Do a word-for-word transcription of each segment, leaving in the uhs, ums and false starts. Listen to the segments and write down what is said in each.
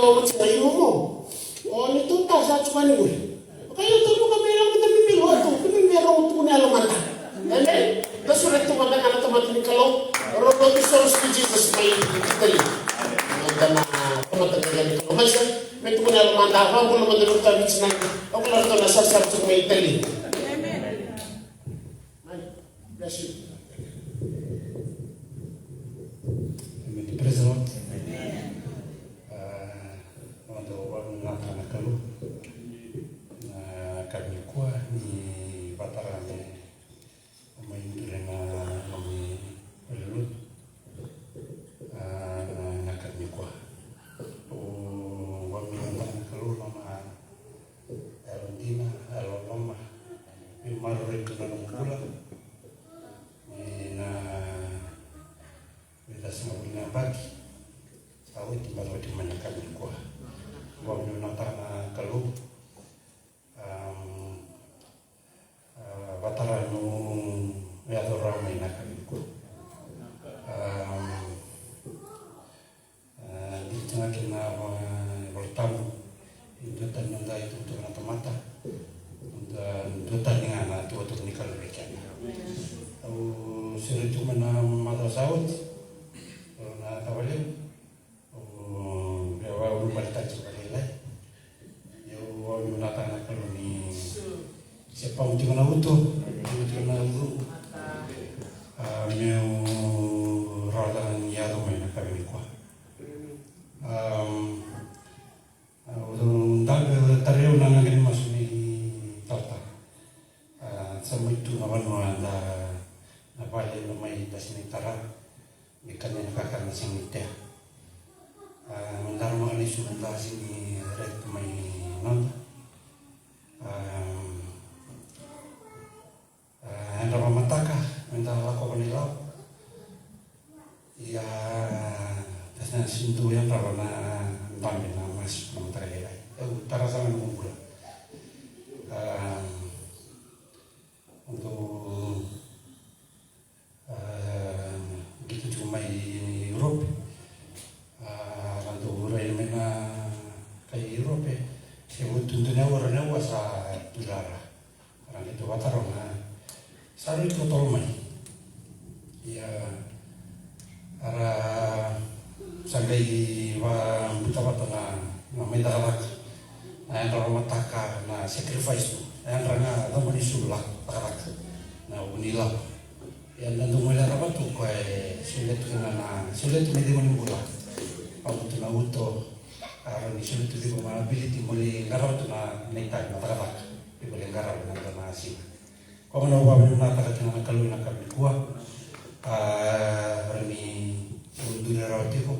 loloma tiko ga i momo. O ni tu ta sa tiko ni muri. Ka io tu ka me lako ta bibi lotu, ka me me rau tu na lomada. Amen. Da sura tu mada ga na tamata ni Kalou. Rau lotu soros ki Jesus mai Italy. Da na tamata ga ni Kalou. Mai sa, me tu na lomada, va bula mada no ta vits na. O kula tu na sara sara tu mai Italy. Amen. Bless you. Amen. Praise the Lord. Ah, noda vakavinavinaka na Kalou. Na ka nikua ni vatara me mai duri na nomi valenilotu. Ah, na ka nikua. O vakavinavinaka na Kalou na Yalo dina, yalo loloma, veimaroroi tu na nomu bula. Ni na veitacina vuli na yabaki sa oti, maroroi tu mai na ka nikua. Vakavinavinakataka na Kalou. Am, a, vatara nomu yaco rawa mai na ka nikua. Am, A, dikitaka kina na Vola Tabu. E dua tani noda itukutuku na tamata. Dua, dua tani ga na tukutuku ni Kalou vei keda. Au sere tu mai na macawa sa oti. Au na tavaleu. Au via vaulubalitaki vakalailai. Au vakavinavinakataka na Kalou ni se pau tiko na uto, tiko na uto. A, meu rawa ni yaco mai na ka nikua. Am, au dabe, au tarai au na qaqa ni masu ni talatala. A, sa mai tu na vanua da na vale na mai da sega ni tara. Me kania na kakana sega ni tea. A, me dara maka ni sulu da sega ni ret mai noda. A, a, yadra vamataka me da lakova na ilavo. Ia, da sega ni dau yadrava na dabe na masu na mataka lailai. Au tara sara ga na noqu bula. A, dau A, qito tiko mai Europe. A, ra dau rai mai na kai Europe. Se vutu dua na aua, rua na aua sa tu rara. Ra qito vata rau na sa rui totolo mai. Ia, a ra sa qai vabuta vata na, na mai cakacaka. Na yadra vamataka na sacrifice tu. Na yadra ga cava ni sulu lako cakacaka. Na vu ni lako. Ia na dau mai raraba tu koya e solia tu kina na, solia tu mai cima ni bula. Vaka tu na uto, a rawa ni solia tu cima na ability mo lai qarava tu na, na itavi na cakacaka. Iko lai qarava na dua na siga. Koya gona au vakavinavinakataka kina na Kalou ena yakavi nikua. A, rawa ni au duri rawa tiko.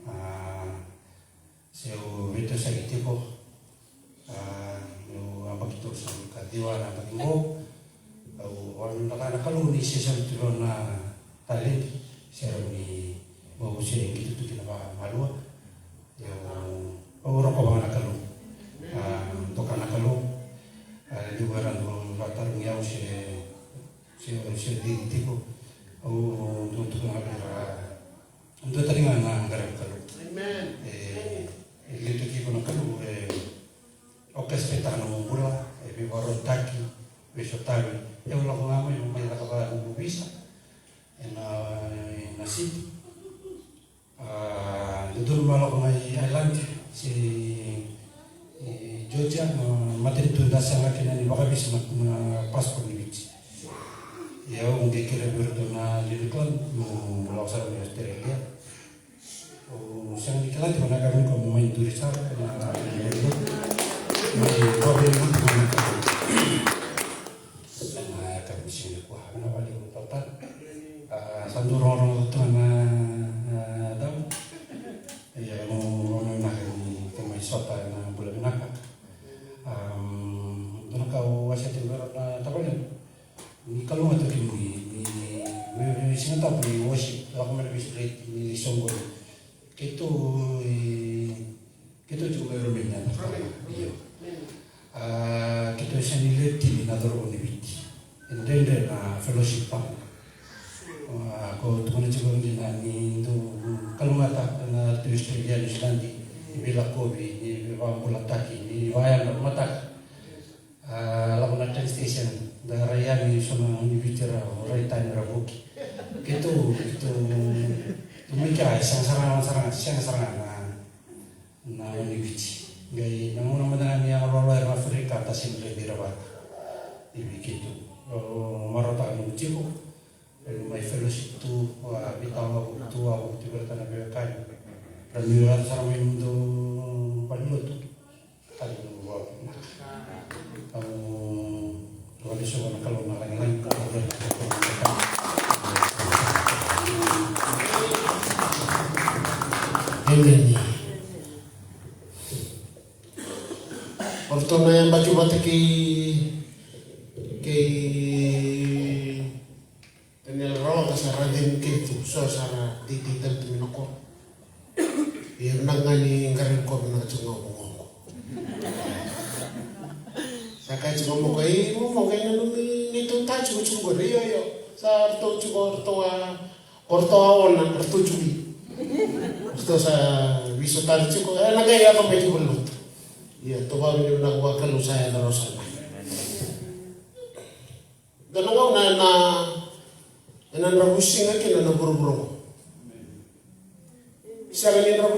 A, se au veitosoyaki tiko. A, meu yabaki tolusagavulu ka ciwa na yabaki qo. Au vakavinavinakataka na Kalou ni se sega tu na talent, se rawa ni vakavusia e qito tu kina vakamalua. Au, au rokova ga na Kalou. A, doka na Kalou. A, levu era dau vakatarogi au se, se, se cici tiko. Au dau tukuna ga vei ira, dua tani ga na qaravi Kalou. Amen. E, e liutaki iko na Kalou, e, o kespetaka na nomu bula, e veivakarautaki, veisotavi. Au lako ga mai, mai cakava noqu visa ena, ena city. A, dodonu me lako mai Ireland se, e, Georgia, na matanitu da saga kina ni vakavisa na, na passport ni Viti. Ia au qai kerea vei iratou na Lily Clan meu lako sara mai Australia. Au sega ni kila tiko na ka vinaka mo mai duri sara na, na, na, Ni vavei mutu na ka. Ena yakavi ni siga nikua, vinaka vakalevu tautana. A, sa dau rogorogo tu na, a, dau. Ia, mo, mo vinaka ni kemai sota ena bula vinaka. Am, dua na ka au wasea tiko vei ira na tavalequ. Ni kalougata tu kemuni, ni, ni, ni, ni Siga Tabu ni worship, lako mai na veisureti, ni soqoni. Keitou, e, keitou tiko mai Romania na Romania. Io. A, keitou e sa ni lewe tini na cauravou ni Viti. E dredre na fellowship tau. A, ko tukuna tiko dina ni dou kalougata na tu Australia, New Zealand, ni veilakovi, ni veivakabulataki, ni vakayadra mataka. A, lako na train station, da rai yani so na gone ni Viti ra, rai tani ra vuki. Keitou, keitou, tu mai kea, e sega sara, sara, sega sara na, na gone ni Viti. Qai na gauna mada ga ni a loaloa era na Afrika, da sega ni raici ira vata. I vei keitou. O, marautaka noqu tiko. Ena mai fellowship tu, a, veitawa vuku tu, a, vuku tu vei iratou na veiwekani. Ra nuiwaka sara mai nomudou valenilotu. Ka ni nomu vakavinaka. Au vakalesuva na Kalou na lagilagi. Emeni. O ratou na yabaki vata kei, kei Daniel Rawaqa sa ra cegu keitou, so sa ra teitei tale tu mai na koro. Ia vinaka ga ni qaravi koya vinaka tiko ga o Voqoqo. Sa kaya tiko o Moka, "E, Moka, qai nanumi neitou ta tikotiko qori." Io, io. Sa ratou tiko, ratou a, o ratou a ona, ratou tiko. Ratou sa veisotari tiko, e, na qai yaco mai tiko na lotu. Ia, tovaki ni vinaka vakalou sa yaco rawa sara mai. Dua na gauna ena, ena dravuisiga kina na vuravura oqo. Sega ni dravu